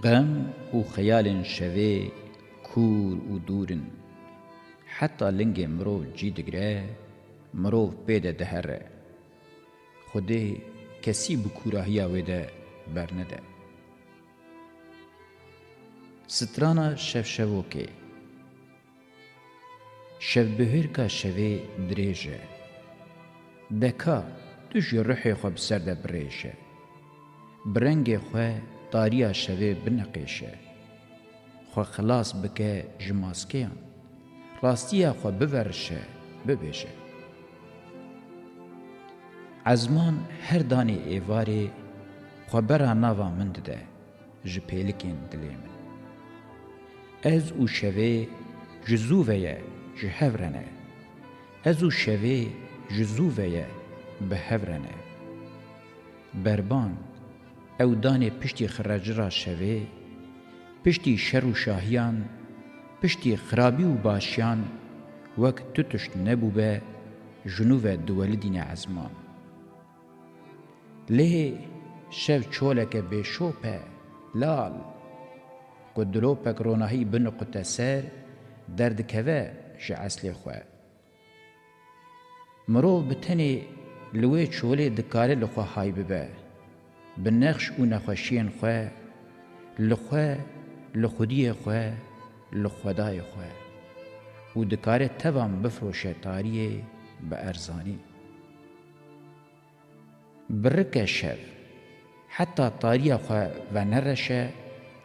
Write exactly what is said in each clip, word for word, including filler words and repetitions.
Xem û xeyalên şevê kûr û dûr in. Heta lingê mirov cî digire, mirov pê de dihere. Xwedê kesî bi kûrahiya wê de bernede. Strana şevşevokê. Şevbihêrka şevê dirêj e. De ka tu jî ruhê xwe bi ser de birêje. Bi rengê xwe tariya şevê bineqêşe. Xwe xilas bike ji maskeyan. Rastiya xwe biverişe, bibêje. Ezman her danê êvarê xwe bera nava min dide. Ji pêlikên dilê min. Ez û şevê ji zû ve ye, ji hev re ne. Ez û şevê ji zû ve ye, bi hev re ne. Berban, ew danê piştî xirecira şevê, piştî şer û şahiyan, piştî xirabî û başiyan, wek tu tişt nebûbe, ji nû ve diwelidîne ezman. Lê şev çoleke bêşop e, lal, ku dilopek ronahî biniqute ser, derdikeve ji eslê xwe. Mirov bi tenê li wê çolê dikare li xwe hay bibe, bi nexş û nexweşiyên xwe, li xwe, li xwediyê xwe, li xwedayê xwe û dikare tevan bifroşe tariyê bi erzanî. Birike şev, heta tariya xwe venereşe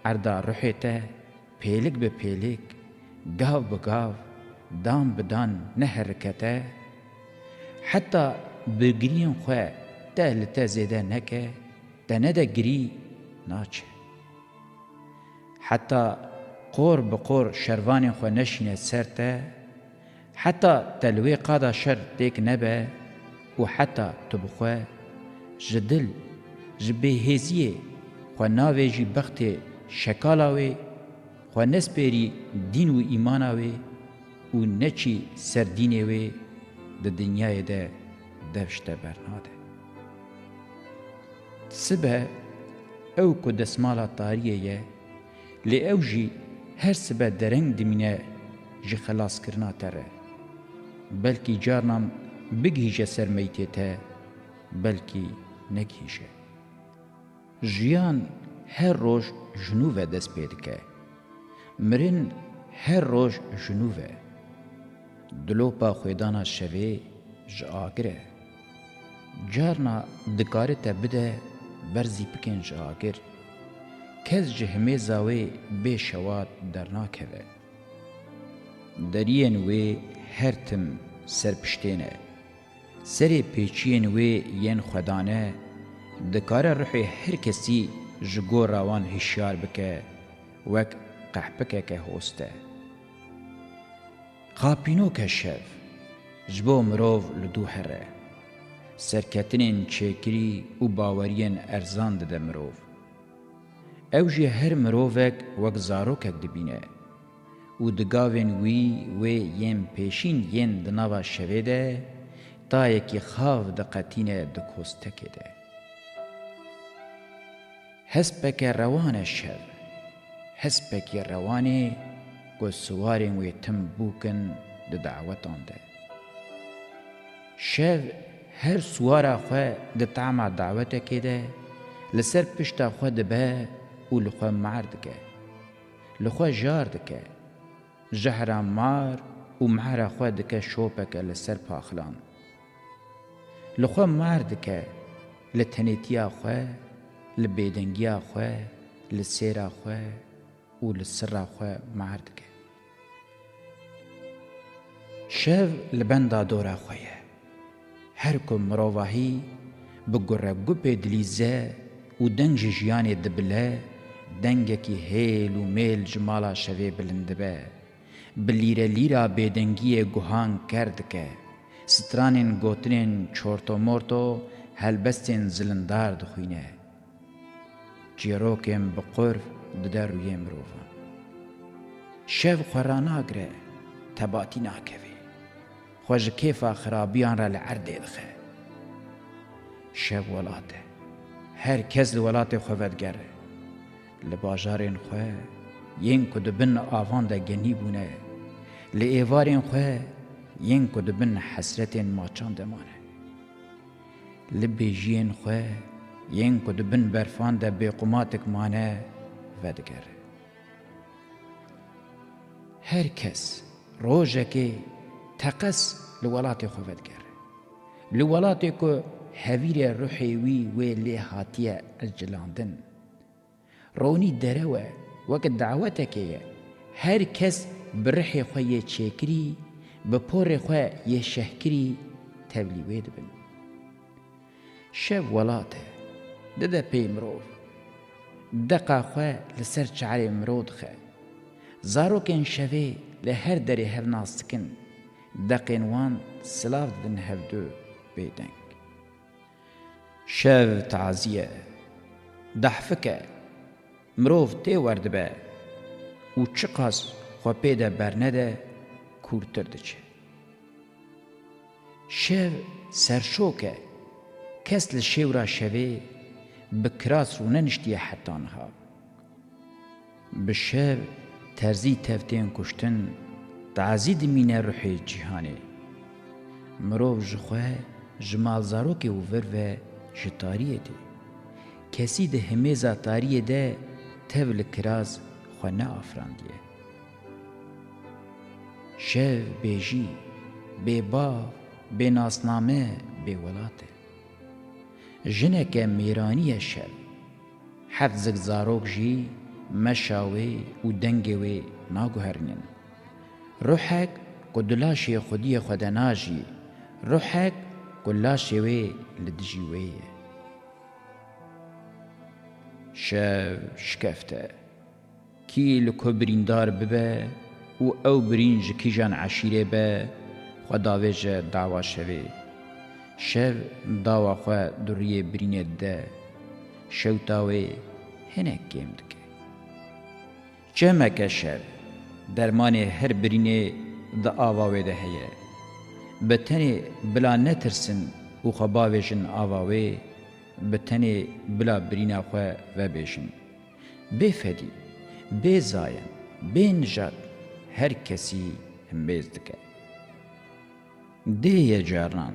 erda ruhê te, pêlik bi pêlik, gav bi gav, dan bi dan neherikete, heta bi giriyên xwe te li te zêde neke, te nede girî, naçe. Heta qor bi qor şervanên xwe neşîne ser te, heta te li wê qada şer têk nebe û heta tu bi xwe ji dil, ji bêhêziyê xwe navêjî bextê şekala wê, xwe nespêrî dîn û îmana wê û neçî ser dînê wê, di dinyayê de dev ji te bernade. Sibe ew ku desmala tariyê ye, lê ew jî her sibe dereng dimîne ji xelaskirina te re. Belkî carnan bigihîje ser meytê te, belkî negihîje. Jiyan her roj ji nû ve dest pê dike. Mirin her roj ji nû ve. Dilopa xwêdana şevê ji agir e. Carna dikare te bide ber zîpikên ji agir. Kes ji himêza wê bê şewat dernakeve. Deriyên wê her tim serpiştê ne. Serê pêçiyên wê yên xwedane dikare ruhê her kesî ji gora wan hişyar bike, wek qehpikeke hoste. Xapînoke şev, ji bo mirov li dû here. Serketinên çêkirî û baweriyên erzan dide mirov. Ew jî her mirovek wek zarokek dibîne û di gavên wî wê yên pêşîn yên di nava şevê de tayekî xav diqetîne di kostekê de. Hespeke rewan e şev, hespekî rewanê ku siwarên wê tim bûk in di dawetan de. Şev her siwara xwe di tama dawetekê de li ser pişta xwe dibe û li xwe mar dike. Li xwe jar dike. Jehra mar û mehra xwe dike şopeke li ser paxilan. Li xwe mar dike, li tenêtiya xwe, li bêdengiya xwe, li sêra xwe û li sirra xwe mar dike. Şev li benda dora xwe ye. Her ku mirovahî bi guregupê dilîze û deng ji jiyanê dibile, dengekî hêl û mêl ji mala şevê bilind dibe. Bi lîre lîra bêdengiyê guhan ker dike. Stranên gotinên çortomorto helbestên zilindar dixwîne. Çîrokên bi qurv dide rûyê mirovan. Şev xwe ranagire, tebatî nakeve. Xwe ji kêfa xirabiyan re li erdê dixe. Şev welat e. Her kes li welatê xwe vedigere. Li bajarên xwe yên ku di bin avan de genî bûne, li êvarên xwe yên ku di bin hesretên maçan de mane. Li bêjiyên xwe yên ku di bin berfan de bêqumatik mane, vedigere. Her kes rojekê teqez li welatê xwe vedigere. Li welatê ku hevîrê ruhê wî wê lê hatiye ecilandin. Ronî derew e, wek dawetekê ye. Her kes bi rihê xwe yê çêkirî, bi porê xwe yê şehkirî tevlî wê dibin. Şev welat e, dide pey mirov. Deqa xwe li ser çarê mirov dixe. Zarokên şevê li her derê hev nas dikin. Deqên wan silav didin hevdu bêdeng. Şev tazî ye, dehfik e. Mirov tê werdibe û çiqas xwe pê de bernede, kûrtir diçe. Şev serşok e. Kes li şêwra şevê bi kiras rûneniştiye heta niha. Bi şev terzî tev tên kuştin, tazî dimîne ruhê cîhanê. Mirov ji xwe, ji malzarokê û vir ve ji tariyê tê. Kesî di himêza tariyê de tev li kiraz xwe neafirandiye. Şev bêjî, bêbav, bênasname, bêwelat e. Jineke mêranî ye şev. Heft zikzarok jî meşa wê û dengê wê naguherînin. Ruhek ku di laşê xwediyê xwe de najî, ruhek ku laşê wê li dijî wê ye. Şev şikeft e. Kî li ku birîndar bibe û ew birîn ji kîjan eşîrê be, xwe davêje dawa şevê. Şev dawa xwe di rûyê birînê dide. Şewta wê hinek kêm dike. Çemeke şev, dermanê her birînê di ava wê de heye. Bi tenê bila netirsin û xwe bavêjin ava wê, bi tenê bila birîna xwe vebêjin. Bê fedî, bê zayen, bê nijad her kesî himêz dike. Dê ye carnan,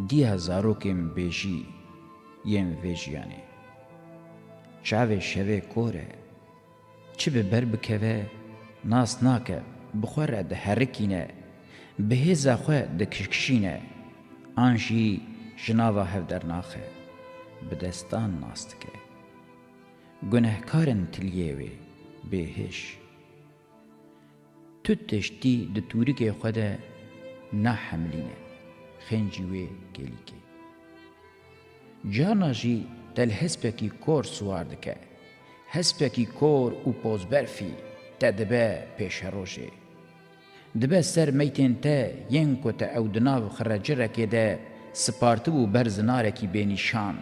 diya zarokên bêjî yên vê jiyanê. Çavê şevê kor e, çi bi ber bikeve, nas nake, bi xwe re diherikîne, bi hêza xwe dikişkişîne, an jî ji nava hev dernaxe, bi destan nas dike. Gunehkar in tiliyê wê, bêhiş. Tu tiştî di tûrikê xwe de nahemilîne, xêncî wê kêlîkê. Carna jî te li hespekî kor siwar dike. Hespekî kor û pozberfî te dibe pêşerojê. Dibe ser meytên te yên ku te ew di nav xirecirekê de sipartibû ber zinarekî bênîşan.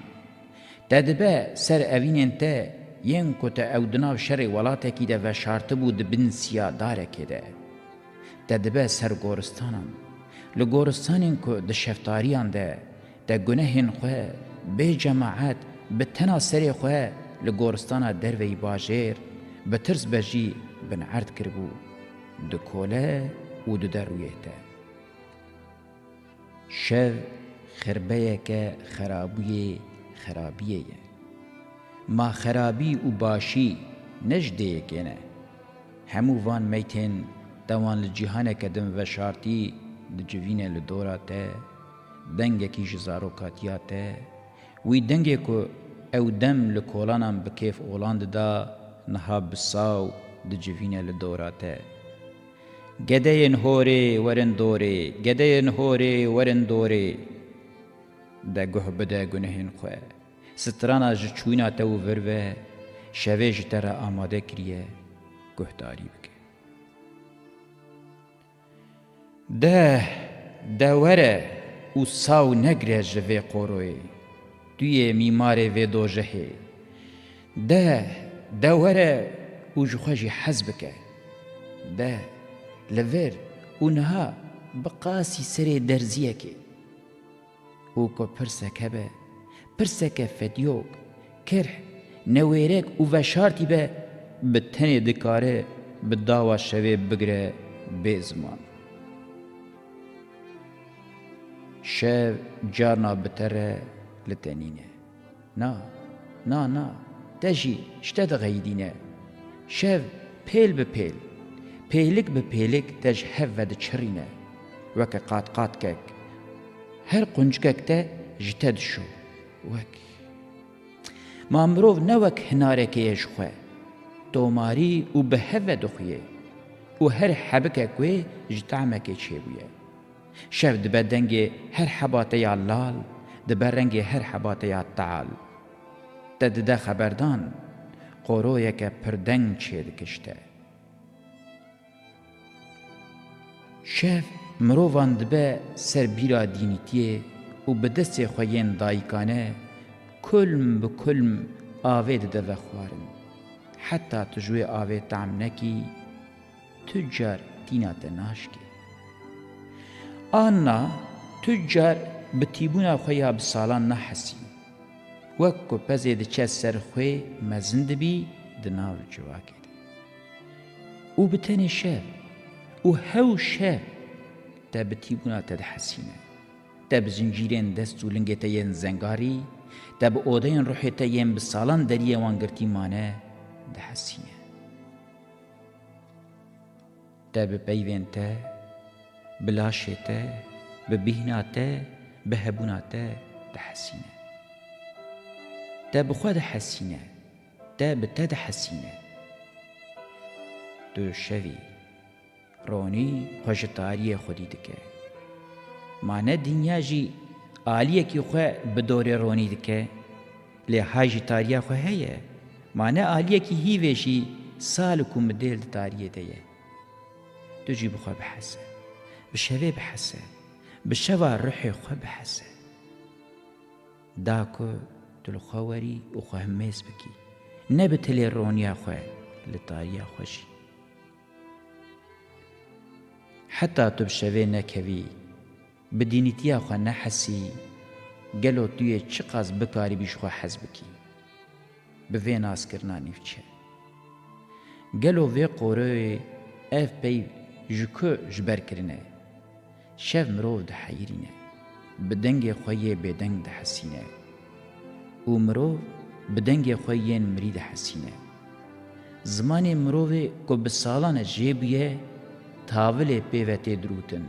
Te dibe ser evînên te yên ku te ew di nav şerê welatekî de veşartibû di bin siya darekê de. Te dibe ser goristanan. Li goristanên ku di şeftariyan de te gunehên xwe bê cemaet bi tena serê xwe li goristana derveyî bajêr bi tirs be jî binerd kiribû, dikole û dide rûyê te. Şev xirbeyeke xerabûyê xerabiyê ye. Ma xerabî û başî ne ji dê yekê ne. Hemû van meytên te wan li cîhaneke din veşartî dicivîne li dora te, dengekî ji zarokatiya te, wî dengê ku ew dem li kolanan bi kêf olan dida, niha bi saw dicivîne li dora te. Gedeyên horê werin dorê, gedeyên horê werin dorê. De guh bide gunehên xwe. Strana ji çûyîna te û vir ve, şevê ji te re amade kiriye, guhdarî bike. De, de were û saw negire ji vê qoroyê. Tu yê mîmarê vê dojehê. De, de were û ji xwe jî hez bike. De, li vir û niha bi qasî serê derziyekê. Û ku pirsek hebe, pirseke fediyok, kirh, Newêrek û veşartî be, bi tenê dikare bi dawa şevê bigire bê ziman. Şev carna bi te re li te nîne. Na, na, na, te jî ji te dixeyidîne. Şev pêl bi pêl, pêlik bi pêlik te ji hev ve diçirîne. Weke qatqatkek. Her quncikek te ji te dişo. Wek Ma mirov ne wek hinarekê ye ji xwe, tomarî û bi hev ve dixuye û her hebikek wê ji tahmekê çêbûye. Şev dibe dengê her hebateya lal, dibe rengê her hebateya tal. Te dide xeberdan, qoroyeke pirdeng çêdike ji te. Şev mirovan dibe ser bîra dînîtiyê û bi destê xwe yên dayikane kulm bi kulm avê dide vexwarin. Heta tu ji wê avê tam nekî, tu car tîna te naşkê. Anna tu car bi tîbûna xwe ya bi salan nahesî. Wek ku pezê diçe ser xwê mezin dibî di nav civakê de. Û bi tenê şev û hew şev te bi tîbûna te dihesîne. Te bi zincîrên dest û lingê te yên zengarî, te bi odeyên ruhê te yên bi salan deriyê wan girtî mane dihesîne. Te bi peyvên te, bi laşê te, bi bîhna te, bi hebûna te dihesîne. Te bi xwe dihesîne, te bi te dihesîne. Tu şevî, ronî xwe ji tariyê xwedî dike. Ma ne dinya jî aliyekî xwe bi dorê ronî dike? Lê hay jî tariya xwe heye. Ma ne aliyekî hîvê jî sal û kumidêl di tariyê de ye? Tu jî bi xwe bihese. Bi şevê bihese. Bi şeva ruhê xwe bihese. Da ku tu li xwe werî û xwe himêz bikî. Ne bi tilê roniya xwe, li tariya xwe jî. Heta tu bi şevê nekevî, bi dînîtiya xwe nehesî, gelo tu yê çiqas bikaribî ji xwe hez bikî? Bi vê naskirina nîvçe. Gelo vê qoroyê ev peyv ji ku ji ber kirine? Şev mirov diheyirîne, bi dengê xwe yê bêdeng dihesîne û mirov bi dengê xwe yên mirî dihesîne. Zimanê mirovê ku bi salan e jê bûye, tavilê pê ve tê dirûtin.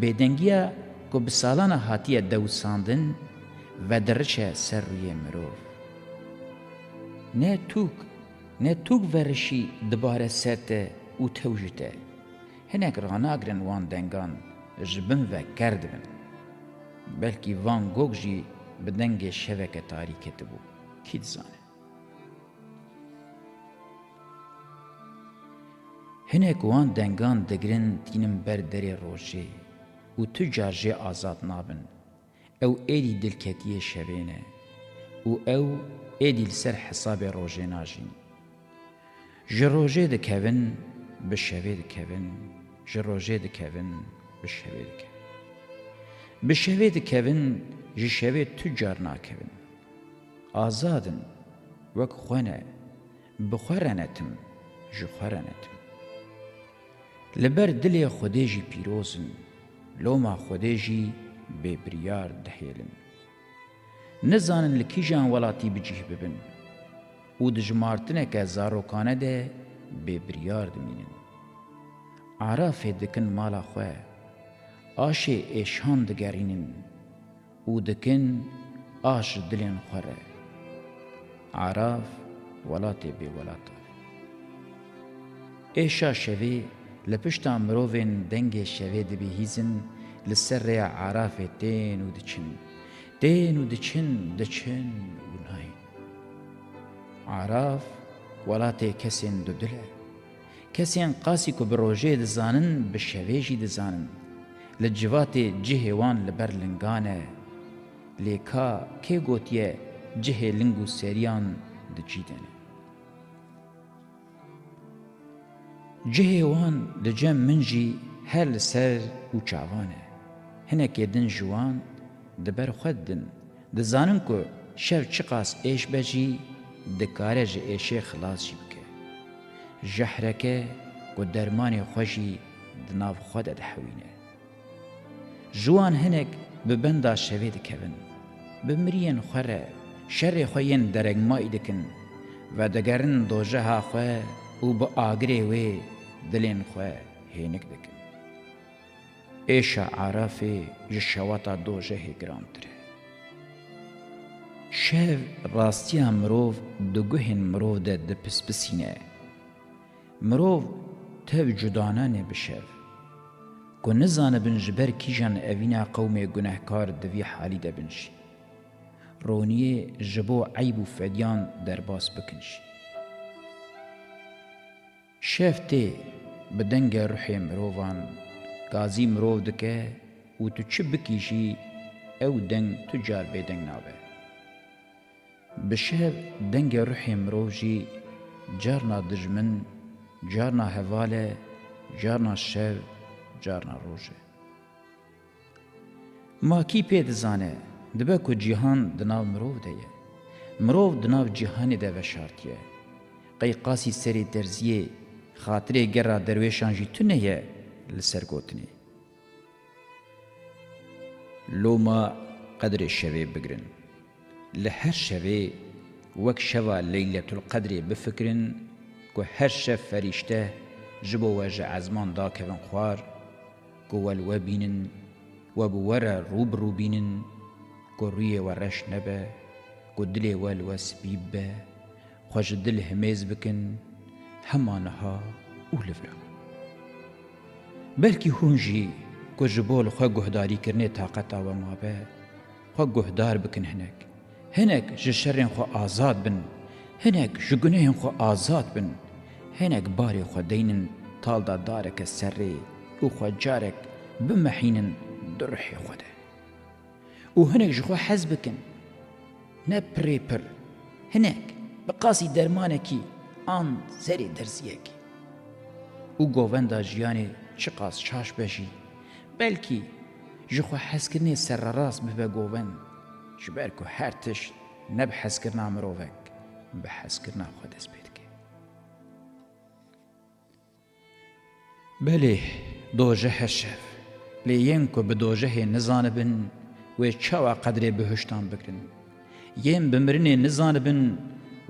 Bêdengiya ku bi salan e hatiye dewisandin, vediriçe ser rûyê mirov. Ne tûk, ne tûk verişî dibare ser te û tew ji te. Hinek ranagirin wan dengan, ji bin ve ker dibin. Belkî Van Gogh jî bi dengê şeveke tarî ketibû. Kî dizane? Hinek wan dengan digirin tînin ber derê rojê û tu car jê azad nabin. Ew êdî dilketiyê şevê ne û ew êdî li ser hesabê rojê najîn. Ji rojê dikevin, bi şevê dikevin, ji rojê dikevin, bi şevê dikevin. Bi şevê dikevin, ji şevê tu car nakevin. Azad in, wek xwe ne, bi xwe re ne tim, ji xwe re ne tim. Li ber dilê Xwedê jî pîroz in, loma Xwedê jî bêbiryar dihêlin. Nizanin li kîjan welatî bi cih bibin û di jimartineke zarokane de bêbiryar dimînin. Arafê dikin mala xwe, aşê êşan digerînin û dikin aş ji dilên xwe re. Araf welatê bêwelatan e. Êşa şevê li pişta mirovên dengê şevê dibihîzin, li ser rêya Arafê tên û diçin. Tên û diçin, diçin û nayên. Araf welatê kesên dudil e. Kesên qasî ku bi rojê dizanin, bi şevê jî dizanin. Li civatê cihê wan li ber lingan e. Lê ka kê gotiye cihê ling û seriyan di cî de ne? Cihê wan di cem min jî her li ser û çavan e. Hinekê din ji wan di ber xwe didin. Dizanin ku şev çiqas êş be jî, dikare ji êşê xilas jî bike. Jehreke ku dermanê xwe jî di nav xwe de dihewîne. Ji wan hinek bi benda şevê dikevin. Bi miriyên xwe re şerê xwe yên deregmayî dikin. Vedigerin dojeha xwe û bi agirê wê dilên xwe hênik dikin. Êşa Arafê ji şewata dojehê girantir e. Şev rastiya mirov di guhên mirov de dipispisîne. Mirov tev cuda nane bi şev. Ku nizanibin ji ber kîjan evîna qewmê gunehkar di vî halî de bin jî. Roniyê ji bo eyb û fediyan derbas bikin jî. Şev tê bi dengê ruhê mirovan, gazî mirov dike û tu çi bikî jî ew deng tu car bêdeng nabe. Bi şev dengê ruhê mirov jî carna dijmin, carna heval e, carna şev, carna roj e. Ma kî pê dizane, dibe ku cîhan di nav mirov de ye. Mirov di nav cîhanê de veşartiye. Qey qasî serê derziyê, xatirê gera derwêşan jî tune ye li ser gotinê. Loma qedrê şevê bigirin. Li her şevê wek şeva Leyletul Qedrê bifikirin ku her şev ferîşte ji bo we ji ezman dakevin xwar, ku we li we bînin, we bi we re rû bi rû bînin, ku rûyê we reş nebe, ku dilê we li we spî bibe, xwe ji dil himêz bikin, hema niha û li vir. Belkî hûn jî ku ji bo li xwe guhdarîkirinê taqeta we mabe, xwe guhdar bikin hinek. Hinek ji şerên xwe azad bin. Hinek ji gunehên xwe azad bin. Hinek barê xwe deynin talda dareke serrê û xwe carek bimehînin di ruhê xwe de. Û hinek ji xwe hez bikin. Ne pirê pir. Hinek, bi qasî dermanekî an serê derziyekî. Û govenda jiyanê çiqas şaş be jî, belkî ji xwe hezkirinê serrerast bibe govend, ji ber ku her tişt ne bi hezkirina mirovek, bi hezkirina xwe dest pê dike. Belê, dojeh e şev, lê yên ku bi dojehê nizanibin, wê çawa qedrê bihuştan bigirin? Yên bi mirinê nizanibin,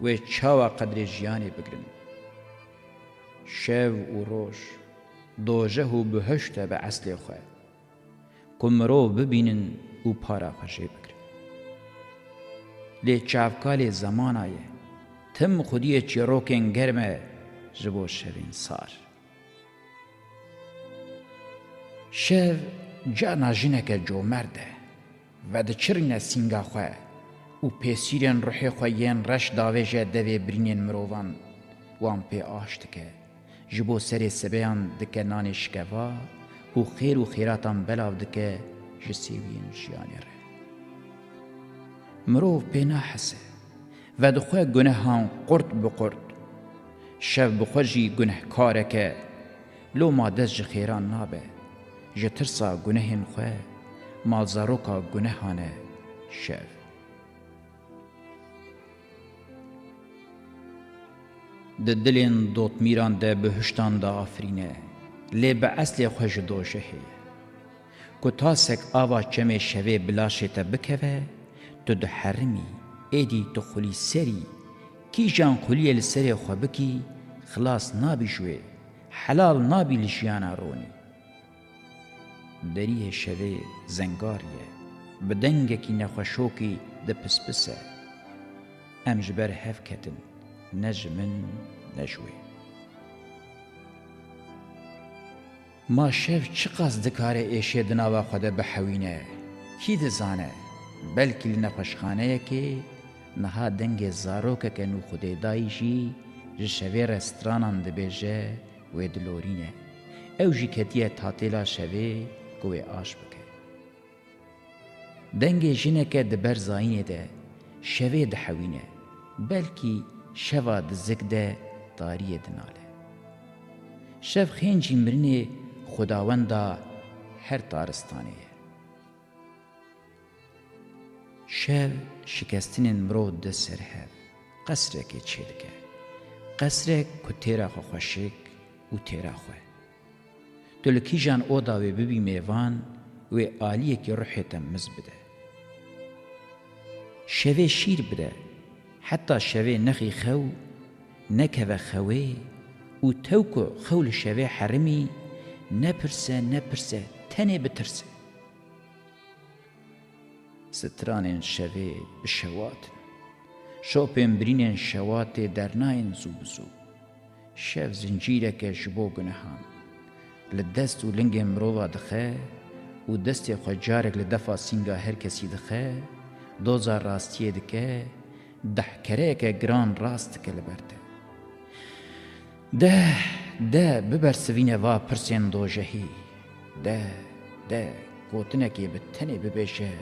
wê çawa qedrê jiyanê bigirin? Şev û roj, dojeh û bihuşt e bi eslê xwe. Ku mirov bibînin û para xwe jê bigirin. Lê çavkalê zemana ye, tim xwediyê çîrokên germ e ji bo şevên sar. Şev carna jineke comerd e, vediçirîne sînga xwe û pêsîrên ruhê xwe yên reş davêje devê birînên mirovan, wan pê aş dike. Ji bo serê sibeyan dike nanê şikeva û xêr û xêratan belav dike ji sêwiyên jiyanê re. Mirov pê nahese, vedixwe gunehan qurt bi qurt. Şev bi xwe jî gunehkarek e, loma dest ji xêran nabe. Ji tirsa gunehên xwe, malzaroka gunehan e şev. Di dilên dotmîran de bihuştan diafirîne, lê bi eslê xwe ji dojehê ye. Ku tasek ava çemê şevê bi laşê te bikeve, tu diherimî, êdî tu xulî serî, kîjan xuliyê li serê xwe bikî, xilas nabî ji wê, helal nabî li jiyana ronî. Deriyê şevê zengarî ye, bi dengekî nexweşokî dipispise. Em ji ber hev ketin, ne ji min, ne ji wê. Ma şev çiqas dikare êşê di nava xwe de bihewîne? Kî dizane? Belkî li nexweşxaneyekê niha dengê zarokeke nûxudêdayî jî ji şevê re stranan dibêje, wê dilorîne. Ew jî ketiye tatêla şevê ku wê aş bike. Dengê jineke di ber zayînê de şevê dihewîne. Belkî şeva di zik de tariyê dinale. Şev xêncî mirinê xwedawenda her taristanê ye. Şev şikestinên mirov dide ser hev. qesrekê çêdike. Qesrek ku têra xwe xweşik û têra xwe. Tu li kîjan oda wê bibî mêvan, wê aliyekî ruhê te miz bide. Şevê şîr bide, heta şevê nexî xew, nekeve xewê û tew ku xew li şevê herimî, nepirse, nepirse, tenê bitirse. Stranên şevê bi şewat in. Şopên birînên şewatê dernayên zû bi zû. Şev zincîrek e ji bo gunehan. Li dest û lingên mirova dixe û destê xwe carek li defa sînga her kesî dixe, doza rastiyê dike, dehkereyeke giran rast dike li ber te. De, de, bibersivîne va pirsên dojehî. De, de, gotinekê bi tenê bibêje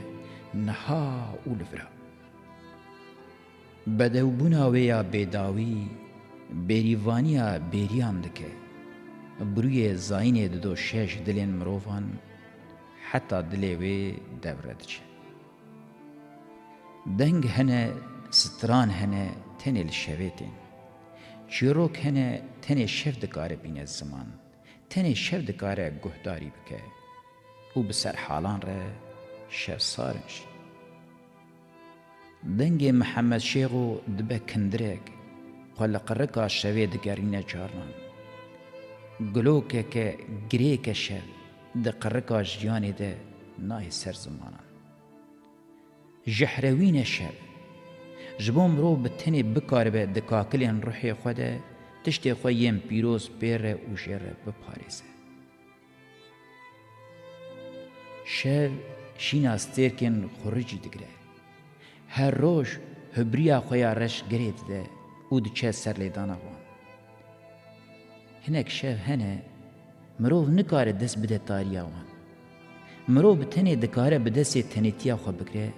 niha û li vira. Bedewbûna wê ya bêdawî, bêrîvaniya bêriyan dike. Birûyê zayînê didoşe ji dilên mirovan, heta dilê wê dev re diçe. Deng hene, stran hene, tenê li şevê tên. Çîrok hene, tenê şev dikare bîne ziman. Tenê şev dikare guhdarî bike û bi serhalan re şev sar in jî. Dengê Mihemed Şêxo dibe kindirek, xwe li qirika şevê digerîne carinan. Gulokeke girêke şev di qirika jiyanê de nayê ser zimanan. Jehrewîne şev. Ji bo mirov bi tenê bikaribe di kakilên ruhê xwe de tiştê xwe yên pîroz pê re û jê re biparêze. Şev şîna stêrkên xuricî digire. Her roj hibriya xwe ya reş girê dide û diçe ser lêdana wan. Hinek şev hene, mirov nikare dest bide tariya wan. Mirov bi tenê dikare bi destê tenêtiya xwe bigre,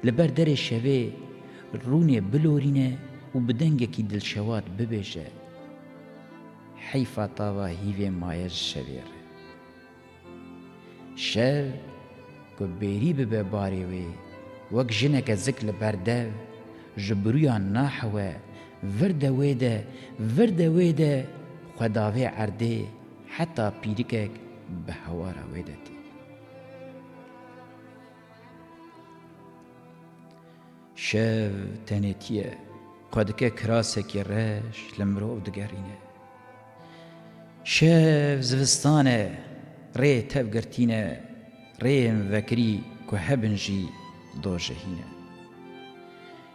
li ber derê şevê rûnê bilorîne û bi dengekî dilşewat bibêje, heyfa tava hîvê maye ji şevê re. Şev ku bêrî bibe barê wê, wek jineke zik li ber dev, ji birûyan nahewe, vir de wê de, vir de wê de, xwe davê erdê, heta pîrikek bi hewara wê de tê. Şev tenêtî ye, xwe dike kirasekî reş li mirov digerîne. Şev zivistan e, rê tev girtî ne, rêyên vekirî ku hebin jî dojehî ne.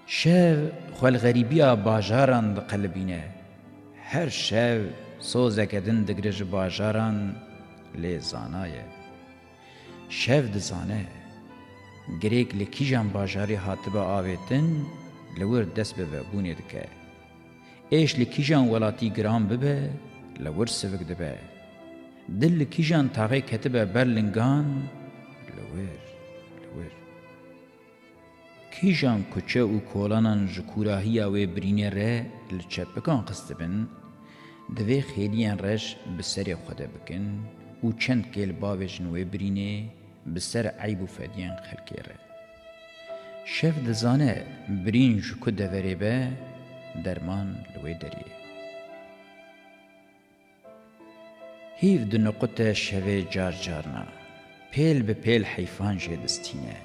Şev xwe li xerîbiya bajaran diqelibîne. Her şev sozeke din digire ji bajaran, lê zana ye. Şev dizane, girêk li kîjan bajarî hatibe avêtin, li wir dest bi vebûnê dike. Êş li kîjan welatî giran bibe, li wir sivik dibe. Dil li kîjan taxê ketibe ber lingan, li wir, li wir. Kîjan kuçe û kolanan ji kûrahiya wê birînê re li çepikan xistibin, divê xêliyên reş bi serê xwe de bikin û çend kêl bavêjin wê birînê bi ser eyb û fediyên xelkê re. Şev dizane birîn ji ku deverê be, derman li wê derê ye. Hîv diniqute şevê car carna, pêl bi pêl heyfan jê distîne.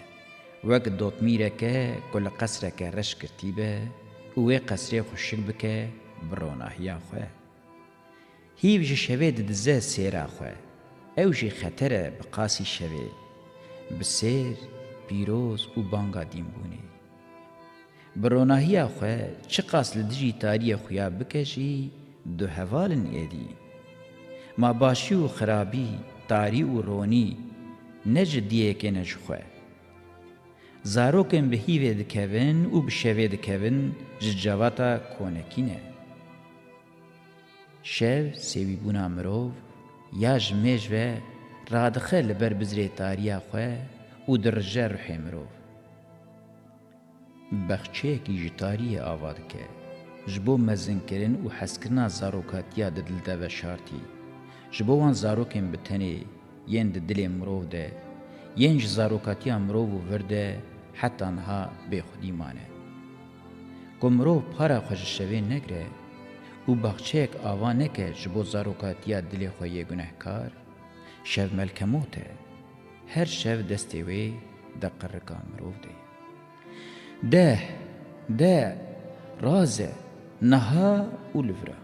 Wek dotmîreke ku li qesreke reş girtî be û wê qesrê xweşik bike bi ronahiya xwe. Hîv ji şevê didize sêra xwe. Ew jî xeter e bi qasî şevê. Bi sêr, pîroz û banga dînbûnê. Bi ronahiya xwe çiqas li dijî tariyê xuya bike jî, du heval in êdî. Ma başî û xirabî, tarî û ronî ne ji diyekê ne ji xwe. Zarokên bi hîvê dikevin û bi şevê dikevin ji cevata konekî ne. Şev sêwîbûna mirov ya ji mêj ve radixe li ber bizrê tariya xwe û dirije ruhê mirov. Bexçeyekî ji tariyê ava dike, ji bo mezinkirin û hezkirina zarokatiya di dil de veşartî, ji bo wan zarokên bi tenê yên di dilê mirov de, yên ji zarokatiya mirov û vir de heta niha bêxwedî mane. Ku mirov para xwe ji şevê negre û baxçeyek ava neke ji bo zarokatiya dilê xwe yê gunehkar, şev melkemot e. Her şev destê wê de qirika mirov de ye. De, de, raze, niha û li vir a.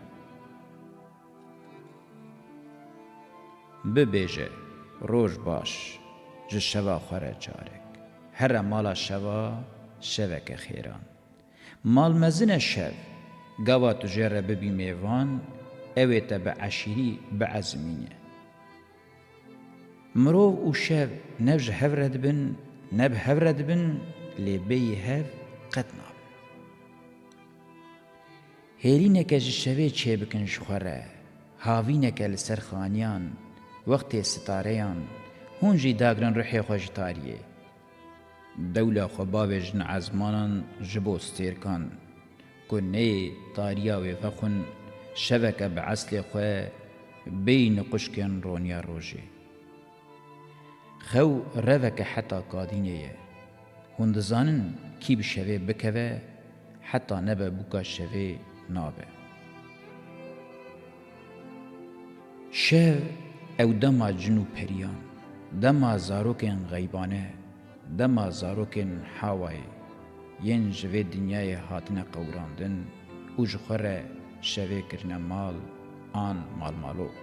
Bibêje, roj baş, ji şeva xwe re carek. Here mala şeva, şeveke xêran. Mal mezin e şev, gava tu jê re bibî mêvan, ew ê te bi eşîrî biezimîne. Mirov û şev ne ji hev re dibin, ne bi hev re dibin, lê bêyî hev qet nabin. Hêlîneke ji şevê çêbikin ji xwe re, havîneke li ser xaniyan, wextê sitareyan, hûn jî dagrin ruhê xwe ji tariyê. Dewla xwe bavêjin ezmanan ji bo stêrkan, ku neyê tariya wê vexwin, şeveke bi eslê xwe bêyî niquşkên roniya rojê. Xew reveke heta kadînê ye. Hûn dizanin kî bi şevê bikeve, heta nebe bûka şevê nabe. Şev ew dema cin û periyan, dema zarokên xeybane, dema zarokên Hawayê yên ji vê dinyayê hatine qewirandin û ji xwe re şevê kirine mal an malmalok.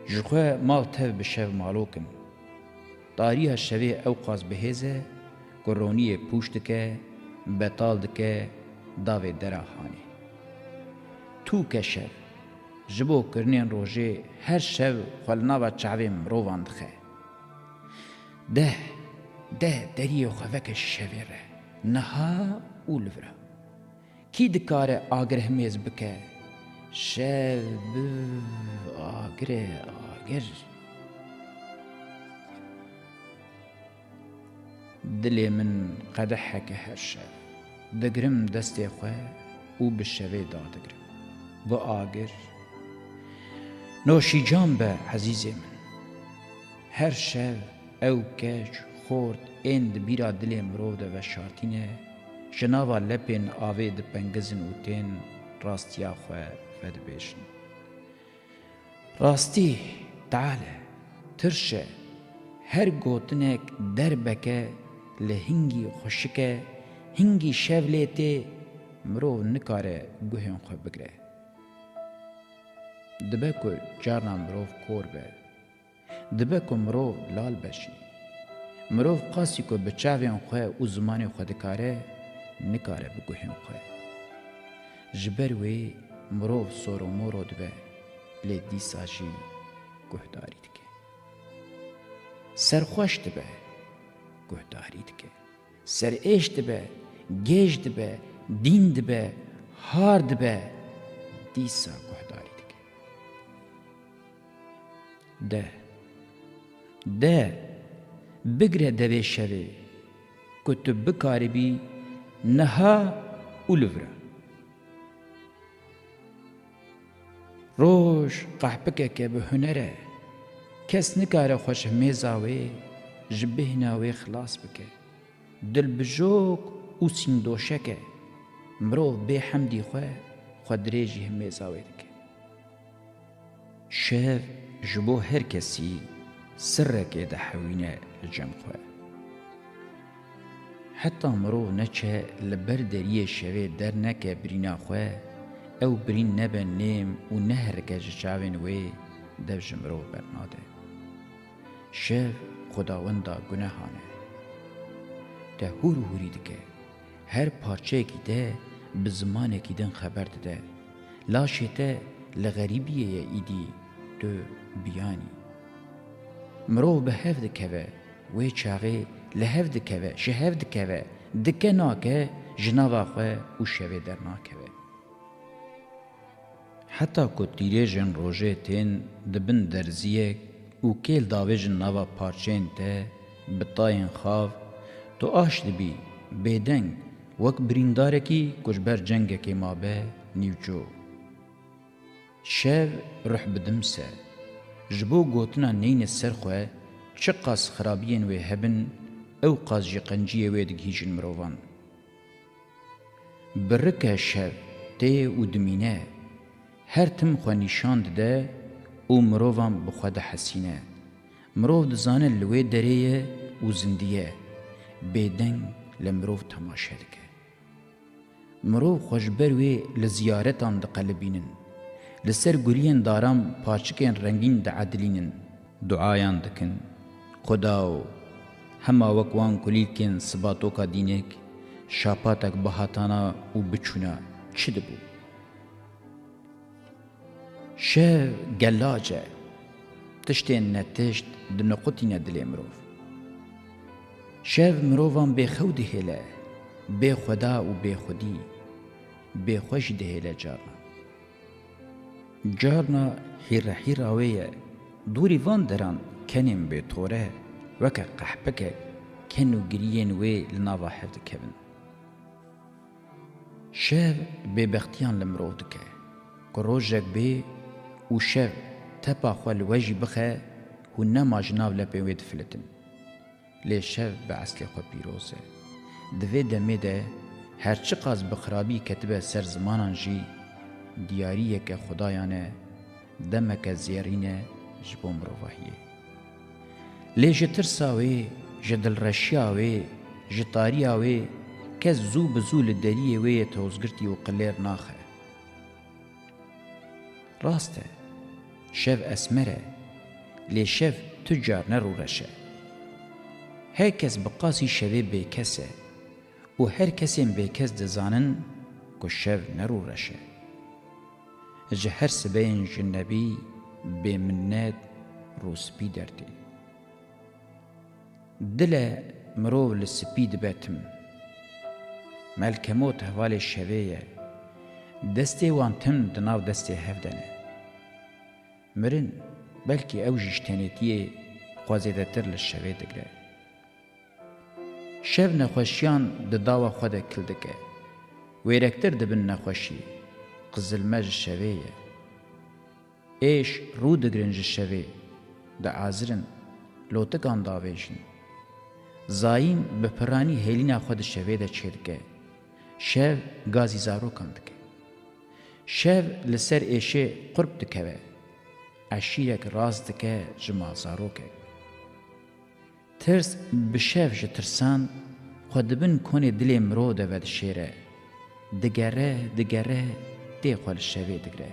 Ji xwe mal tev bi şev malok in. Tariya şevê ewqas bihêz e ku roniyê pûç dike, betal dike, davê dera hanê. Tûke şev, ji bo kirinên rojê her şev xwe li nava çavên mirovan dixe. Deh, deh deriyê xwe veke ji şevê re, niha û li vir a. Kî dikare agir himêz bike? Şev biv agir e, agir. Dilê min qedeheke her şev. Digirim destê xwe û bi şevê dadigrim. Bi agir. Noşîcan be ezîzê min. Her şev ew keç, xort ên di bîra dilê mirov de veşartîne, ji nava lepên avê dipengizin û tên rastiya xwe vedibêjin. Rastî, tal e, tirş e, her gotinek derbeke li hingî xweşik e, hingî şev lê tê, mirov nikare guhên xwe bigire. Dibe ku carna mirov kor be. Dibe ku mirov lal be jî. Mirov qasî ku bi çavên xwe û zimanê xwe dikare, nikare bi guhên xwe. Ji ber wê mirov soromoro dibe, lê dîsa jî guhdarî dike. Serxweş dibe, guhdarî dike. Serêş dibe, gêj dibe, dîn dibe, har dibe, dîsa guhdarî dike. De, de, bigire devê şevê, ku tu bikaribî niha û li vir e. Roj qehpikeke bi huner e, kes nikare xwe ji himêza wê, ji bêhna wê xilas bike. Dilbijok û sîndoşek e, mirov bê hemdî xwe, xwe dirêjî himêza wê dike. Şev ji bo her kesî sirrekê dihewîne li cem xwe. Heta mirov neçe li ber deriyê şevê derneke birîna xwe, ew birîn nebe nêm û neherike ji çavên wê, dev ji mirov bernade. Şev xwedawenda gunehan e. Te hûr hûrî dike. Her parçeyekî te bi zimanekî din xeber dide. Laşê te li xerîbiyê ye îdî tu biyanî. Mirov bi hev dikeve, wê çaxê li hev dikeve, ji hev dikeve, dike nake, ji nava xwe û şevê dernakeve. Heta ku tîrêjên rojê tên di bin derziyek û kêl davêjin nava parçeyên te bi tayên xav, tu aş dibî, bêdeng, wek birîndarekî ku ji ber cengekê mabe nîvco. Şev ruh bi dims e. Ji bo gotina neyne ser xwe, çiqas xirabiyên wê hebin, ewqas jî qenciyê wê digihîjin mirovan. Birike şev tê û dimîne, her tim xwe nîşan dide û mirovan bi xwe dihesîne. Mirov dizane li wê derê ye û zindî ye, bêdeng li mirov temaşe dike. Mirov xwe ji ber wê li ziyaretan diqelibînin. Li ser guliyên daran paçikên rengîn diedilînin. Duayan dikin. Xudawo, hema wek wan kulîlkên sibatoka dînek, şapatek bihatana û biçûna çi dibû? Şev gelac e. Tiştên netişt diniqutîne dilê mirov. Şev mirovan bêxew dihêle, bê xweda û bê xwedî, bê xwe jî dihêle carna. Carna hîrehîra wê ye, dûrî van deran kenên bêtore, weke qehpikek ken û giriyên wê li nava hev dikevin. Şev bêbextiyan li mirov dike, ku rojek bê û şev tepa xwe li we jî bixe, hûn nema ji nav lepên wê difilitin. Lê şev bi eslê xwe pîroz e. Di vê demê de her çiqas bi xirabî ketibe ser zimanan jî, diyariyeke xudayan e, demeke zêrîn e ji bo mirovahiyê. Lê ji tirsa wê, ji dilreşiya wê, ji tariya wê, kes zû bi zû li deriyê wê yê tozgirtî û qilêr naxe. Rast e, şev esmer e, lê şev tu car ne rûreş e. Her kes bi qasî şevê bêkes e û her kesên bêkes dizanin ku şev ne rûreş e. Ji her sibeyên jinebî bêminnet rûspî dertê. Dile mirov li spî dibe tim. Melkemot hevalê şevê ye. Destê wan tim di nav destê hev de ne. Mirin, belkî ew jî ji tenêtiyê xwe zêdetir li şevê digre. Şev nexweşiyan di dawa xwe de kil dike. Wêrektir dibin nexweşî. Qizilme ji şevê ye. Êş rû digirin ji şevê, diazirin, lotikan davêjin. Zayîn bi piranî hêlîna xwe di şevê de çêdike. Şev gazî zarokan dike. Şev li ser êşê qurp dikeve. Eşîrek rast dike ji malzarokek. Tirs bi şev ji tirsan xwe di bin konê dilê mirov de vedişêre. Digere, digere, tê xwe li şevê digre.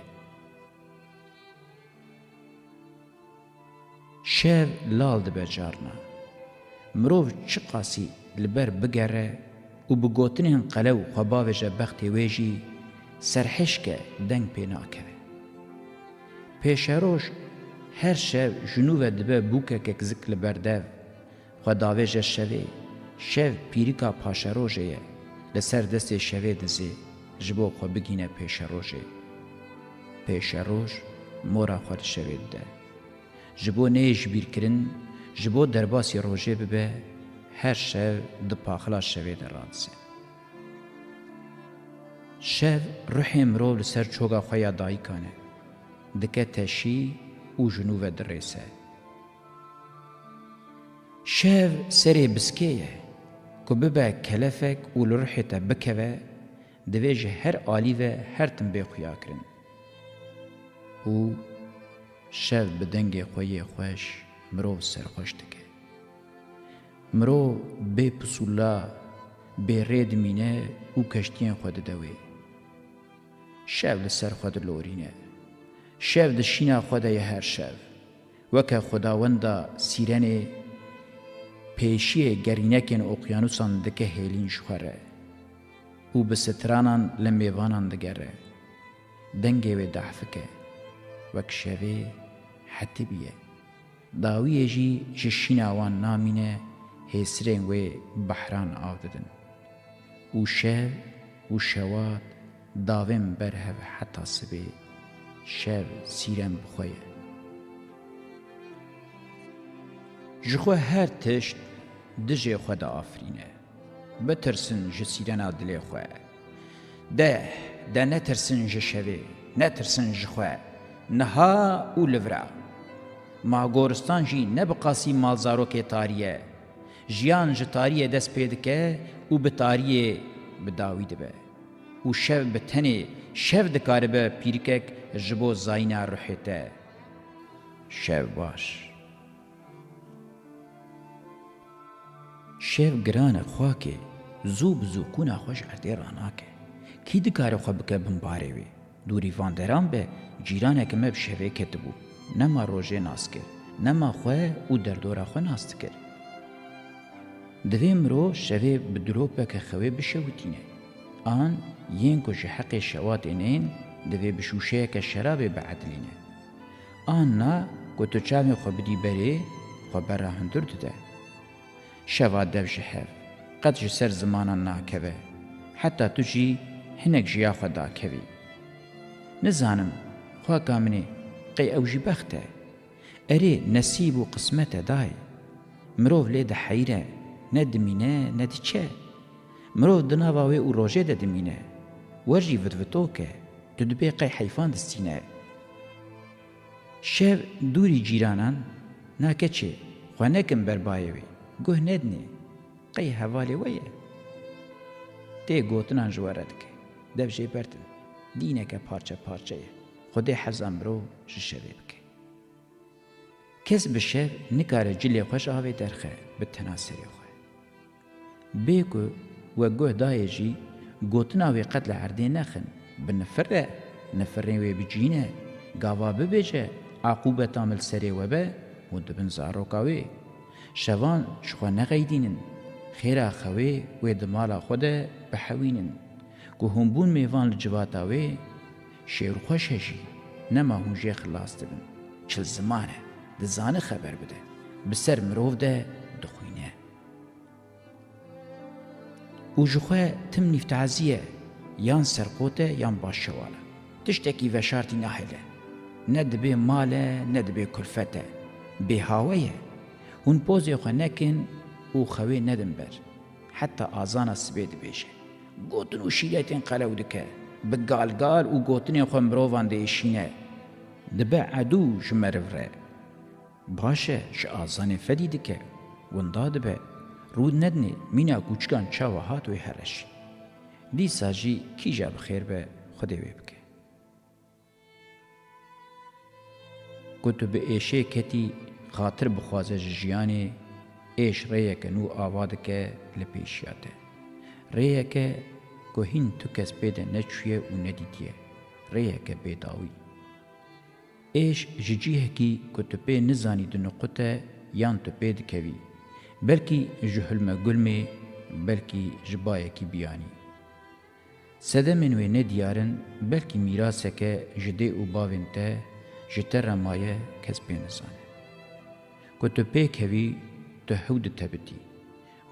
Şev lal dibe carna. Mirov çiqasî li ber bigere û bi gotinên qelew xwe bavêje bextê wê jî serhişk e, deng pê nakeve. Pêşeroj her şev ji nû ve dibe bûkekek zik li ber dev. Xwe davêje şevê, şev pîrika paşerojê ye, li ser destê şevê dizê, ji bo xwe bigîne pêşerojê. Pêşeroj mora xwe di şevê dide. Ji bo neyê ji bîr kirin, ji bo derbasî rojê bibe, her şev di paxila şevê de radize. Şev ruhê mirov li ser çoga xwe ya dayikan e, dike teşî û ji nû ve dirêse. Şev serê biskê ye, ku bibe kelefek û li ruhê te bikeve, divê ji her alî ve her tim bê xuyakirin. Û şev bi dengê xwe yê xweş mirov serxweş dike. Mirov bê pisûla, bê rê dimîne û keştiyên xwe dide wê. Şev li ser xwe dilorîne. Şev di şîna xwe de ye her şev. Weke xwedawenda sîrenê pêşiyê gerînekên oqyanûsan dike hêlîn ji xwe re û bi stranan li mêvanan digere. Dengê wê dehfik e, wek şevê hetibî ye. Dawiyê jî ji şîna wan namîne, hêsirên wê behran av didin. Û şev û şewat davên ber hev heta sibê, şev sîren bi xwe ye. Ji xwe her tişt dijê xwe diafirîne. Bitirsin ji sîrena dilê xwe. De, de netirsin ji şevê, netirsin ji xwe, niha û li vira. Ma goristan jî ne bi qasî malzarokê tarî ye. Jiyan ji tariyê dest pê dike û bi tariyê bi dawî dibe. û şev bi tenê şev dikaribe pîrikek ji bo zayîna ruhê te. Şev baş. Şev giran e xwakê, zû bi zû qûna xwe ji erdê ranake. Kî dikare xwe bike bin barê wê? Dûrî van deran be, cîraneke me bi şevê ketibû. Nema rojê nas kir, nema xwe û derdora xwe nas dikir. Divê mirov şevê bi dilopeke xewê bişewitîne. An yên ku ji heqê şewatê nên, divê bi şûşeyeke şerabê biedilîne. An na ku tu çavên xwe bidî berê, xwe bera hundir dide. Şeva dev ji hev, qet ji ser zimanan nakeve. Heta tu jî hinek ji ya xwe dakevî. Nizanim, xwaka min ê, qey ew jî bext e? Erê, nesîb û qismet e dayê. Mirov lê diheyre, ne dimîne, ne diçe. Mirov di nava wê û rojê de dimîne. Wer jî vitvitok e, tu dibê qey heyfan distîne. Şev dûrî cîranan, na keçê, xwe nekin ber bayê wê, guh nedinê, qey hevalê we ye? Tê gotinan ji we re dike, dev jê berdin, dîneke parçe parçe ye, Xwedê heza mirov ji şevê bike. Kes bi şev nikare cilê xwe ji avê derxe, bi tena serê xwe. Bê ku we guh dayê jî, gotina wê qet li erdê nexin. Bi nifir e, nifirên wê bi cî ne. Gava bibêje, aqûbeta min li serê we be û di bin zaroka wê. Şevan ji xwe nexeydînin. Xêra xewê wê di mala xwe de bihewînin. Ku hûn bûn mêvan li civata wê, şêwrxweş e jî, nema hûn jê xilas dibin. Çil ziman e, dizane xeber bide. Bi ser mirov de dixwîne. Û ji xwe tim nîvtazî ye, yan serqot e, yan başşewal e. Tiştekî veşartî nahêle. Ne dibê mal e, ne dibê kulfet e. Bêhawe ye. Hûn pozê xwe nekin û xewê nedin ber. Heta azana sibê dibêje. Gotin û şîretên qelew dike. Bi galgal û gotinên xwe mirovan diêşîne. Dibe edû ji meriv re. Baş e, ji azanê fedî dike, winda dibe, rû nedinê mîna kûçikan çawa hat wê here şî. Dîsa jî kîja bi xêr be, Xwedê wê bike. Ku tu bi êşê ketî, xatir bixwaze ji jiyanê, êş rêyeke nû ava dike li pêşiya te. Rêyeke ku hîn tu kes pê de neçûye û nedîtiye. Rêyeke bêdawî. Êş ji cihekî ku tu pê nizanî diniqute yan tu pê dikevî, belkî ji hilme gulmê, belkî ji bayekî biyanî. Sedemên wê nediyar in, belkî mîraseke ji dê û bavên te, ji te re maye, kes pê nizane. Ku tu pê kevî, tu hew ditebitî.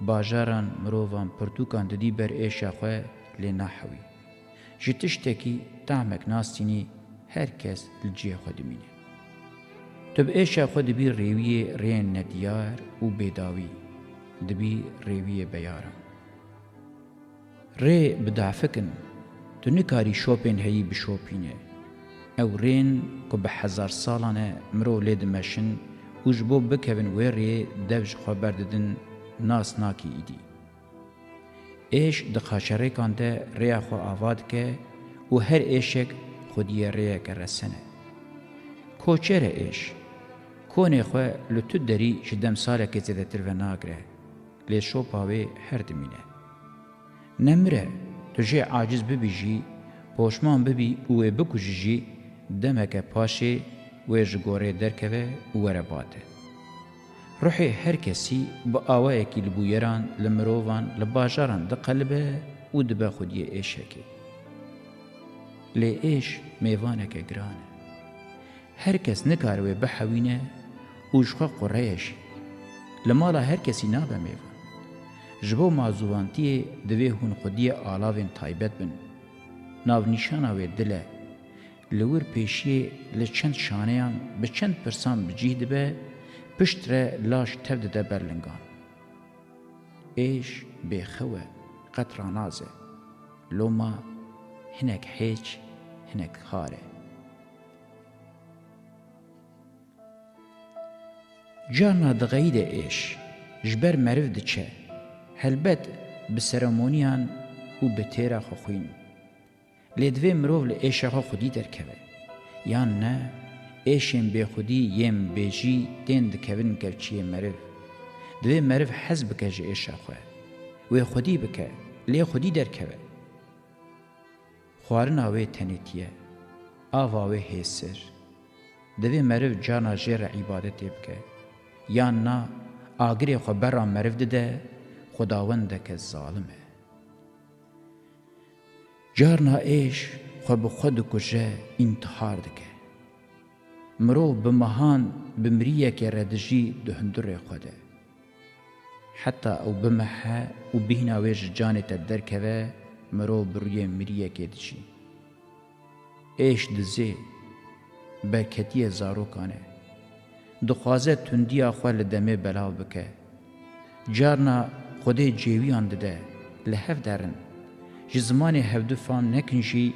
Bajaran, mirovan, pirtûkan didî ber êşa xwe, lê nahewî. Ji tiştekî, tahmek nastînî, her kes li cihê xwe dimîne. Tu bi êşa xwe dibî rêwiyê rêyên nediyar û bêdawî, dibî rêwiyê beyaran. Rê bi dafik in. Tu nikarî şopên heyî bişopîne. Ew rên ku bi hezar salan e mirov lê dimeşin û ji bo bikevin wê rê dev ji xwe berdidin, nas nakî îdî. Êş di qaşerêkan de rêya xwe ava dike û her êşek xwediyê rêyeke resen e. Koçer e êş. Konê xwe li tu derî ji demsalekê zêdetir venagire, lê şopa wê her dimîne. Ne mir e, tu jê aciz bibî jî, poşman bibî û wê bikujî jî, demeke paşê wê ji gorê derkeve û were ba te. Ruhê her kesî bi awayekî li bûyeran, li mirovan, li bajaran diqelibe û dibe xwediyê êşekê. Lê êş mêvaneke giran e. Her kes nikare wê bihewîne û ji xwe qure ye jî. Li mala her kesî nabe mêvan. Ji bo mazûvantiyê divê hûn xwediyê alavên taybet bin. Navnîşana wê dil e. Li wir pêşiyê li çend şaneyan bi çend pirsan bi cih dibe, piştre laş tev dide ber lingan. Êş bêxew e, qet ranaz e. Loma hinek hêç, hinek xar e. Carna dixeyide êş, ji ber meriv diçe, helbet bi seremoniyan û bi têra xwexwîn. Lê divê mirov li êşa xwe xwedî derkeve. Yan ne, êşên bêxwedî yên bêjî tên dikevin kevçiyê meriv. Divê meriv hez bike ji êşa xwe. Wê xwedî bike, lê xwedî derkeve. Xwarina wê tenêtî ye. Ava wê hêsir. Divê meriv carna jê re îbadetê bike. Yan na, agirê xwe berra meriv dide, xwedawendeke zalim e. Carna êş xwe bi xwe dikuje, întihar dike. Mirov bi mehan bi miriyekê re dijî di hundirê xwe de. Heta ew bimehe û bîhna wê ji canê te derkeve, mirov bi rûyê miriyekê dijî. Êş dizê, berketiyê zarokan e. Dixwaze tundiya xwe li demê belav bike. Carna Xwedê cêwiyan dide, li hev derin. Ji zimanê hevdu fam nekin jî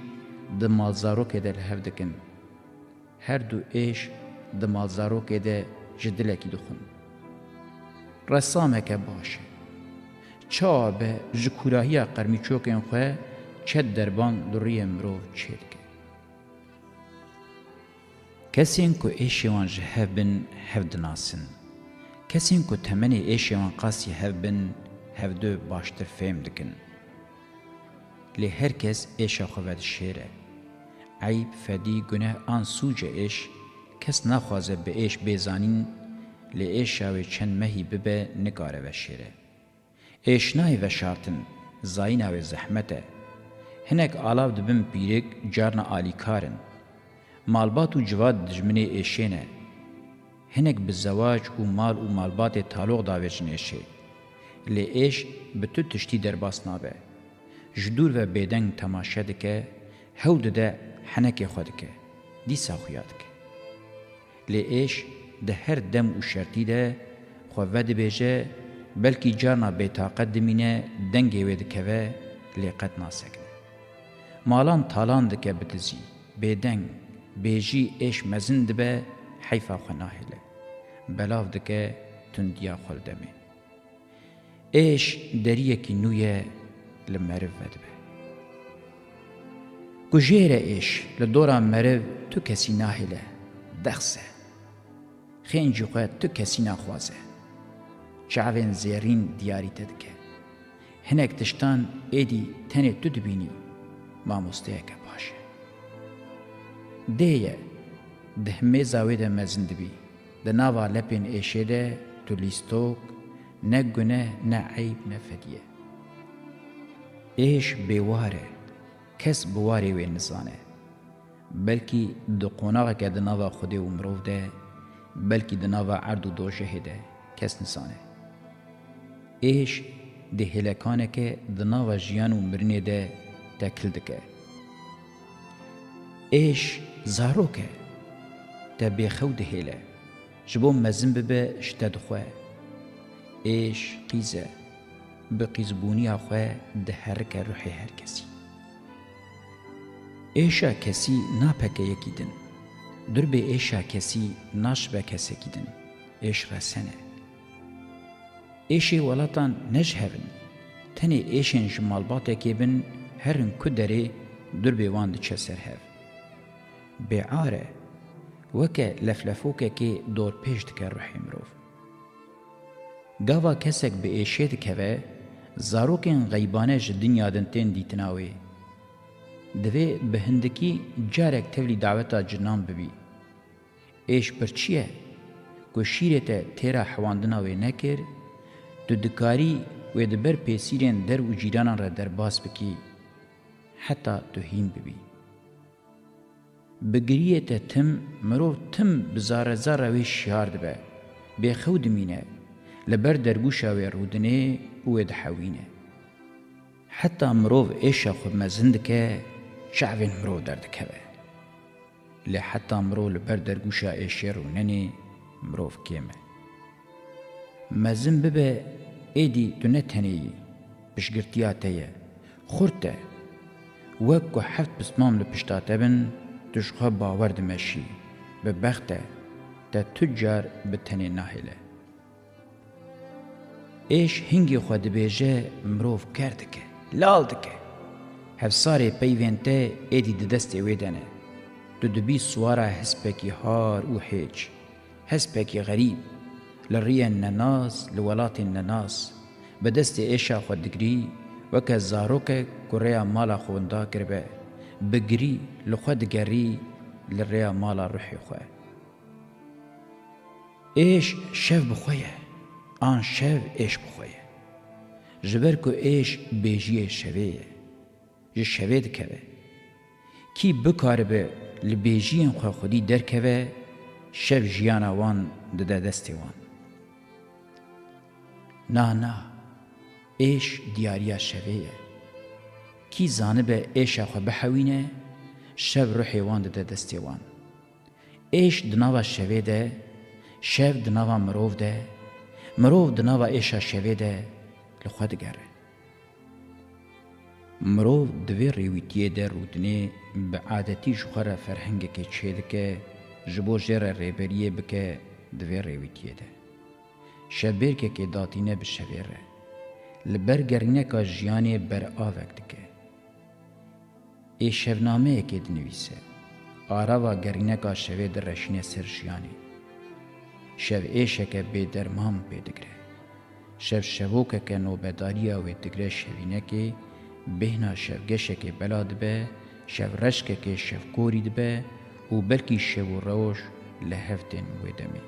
di malzarokê de li hev dikin. Her du êş di malzarokê de ji dilekî dixwin. Resameke baş e. Çawa be ji kûrahiya qermîçokên xwe çet derban li rûyê mirov çêdike. Kesên ku êşê wan ji hev bin, hev dinasin. Kesên ku temenê êşê wan qasî hev bin, hevdu baştir fêm dikin. Lê her kes êşa xwe vedişêre. Eyb, fedî, guneh an sûcê êş, kes naxwaze bi êş bê zanîn, lê êşa wê çend mehî bibe nikare veşêre. Êş nayê veşartin, zayîna wê zehmet e. Hinek alav dibin pîrik, carna alîkar in. Malbat û civat dijminê êşê ne. Hinek bi zewac û mal û malbatê taloq davêjin êşê. Lê êş bi tu tiştî derbas nabe. Ji dûr ve bêdeng temaşe dike, hewl dide henekê xwe dike. Dîsa xuya dike. Lê êş di her dem û şertî de xwe vedibêje, belkî carna bêtaqet dimîne, dengê wê dikeve, lê qet nasekine. Malan talan dike bi dizî, bêdeng, bêjî êş mezin dibe, heyfa xwe nahêle. Belav dike tundiya xwe li demê. Êş deriyekî nû ye, li meriv vedibe. Ku jêre êş li dora meriv tu kesî nahêle, dexs e. Xêncî xwe tu kesî naxwaze. Çavên zêrîn diyarî te dike. Hinek tiştan êdî tenê tu dibînî, mamosteyeke baş e. Dê ye, di himêza wê de mezin dibî. Di nava lepên êşê de tu lîstok, ne guneh, ne eyb, ne fedye. Êş bêwar e, kes bi warê wê nizane. Belkî di qonaxeke di nava Xwedê û mirov de, belkî di nava erd û dojehê de, kes nizane. Êş di hêlekaneke di nava jiyan û mirinê de tekil dike. Êş zarok e, te bêxew dihêle, ji bo mezin bibe ji te dixwe. Êş qîz e, bi qîzbûniya xwe diherike ruhê her kesî. Êşa kesî napeke yekî din. Durbê êşa kesî naşibe kesekî din. Êş resen e. Êşê welatan ne ji hev in. Tenê êşên ji malbatekê bin herin ku derê durbê wan diçe ser hev. Bêar e, weke leflefokekê dorpêç dike ruhê mirov. Gava kesek bi êşê dikeve, zarokên xeybane ji dinya din tên dîtina wê. Divê bi hindikî carek tevlî daweta cinan bibî. Êş birçî ye, ku şîrê te têra hewandina wê nekir, tu dikarî wê di ber pêsîrên der û cîranan re derbas bikî, heta tu hîn bibî. Bi giriyê te tim, mirov tim bi zarezara wê şiyar dibe, bêxew dimîne, li ber dergûşa wê rûdinê û wê dihewîne. Heta mirov êşa xwe mezin dike, çavên mirov derdikeve. Lê heta mirov li ber dergûşa êşê rûnenê, mirov kêm e. Mezin bibe, êdî tu ne tenê yî, piştgirtiya te ye, xurt e. Wek ku heft pismam li pişta te bin, tu ji xwe bawer dimeşî, bi bext e, te tu car bi tenê nahêle. Êş hingê xwe dibêje, mirov ker dike, lal dike. Hevsarê peyvên te êdî di destê wê de ne. Tu dibî siwara hespekî har û hêç, hespekî xerîb, li riyên nenas, li welatên nenas, bi destê êşa xwe digirî, weke zarokek ku rêya mala xwe winda kiribe, bi girî li xwe digerî, li rêya mala ruhê xwe. Êş şev bi xwe ye, an şev êş bi xwe ye. Ji ber ku êş bêjiyê şevê ye, ji şevê dikeve. Kî bikaribe li bêjiyên xwe xwedî derkeve, şev jiyana wan dide destê wan. Na, na, êş diyariya şevê ye. Kî zanibe êşa xwe bihewîne, şev ruhê wan dide destê wan. Êş di nava şevê de, şev di nava mirov de, mirov di nava êşa şevê de li xwe digere. Mirov di vê rêwîtiyê de rûdinê bi adetî ji xwe re ferhengekê çêdike, ji bo jê re rêberiyê bike di vê rêwîtiyê de. Şevbêrkekê datîne bi şevê re. Li ber gerîneka jiyanê beravek dike. Ê şevnameyekê dinivîse. Arava gerîneka şevê direşîne ser jiyanê. Şev êşeke bêderman pê digre. Şev şevokeke nobedariya wê digre şevînekê, bêhna şevgeşekê bela dibe, şev reşkekê şevkorî dibe û belkî şev û rewş li hev tên wê demê.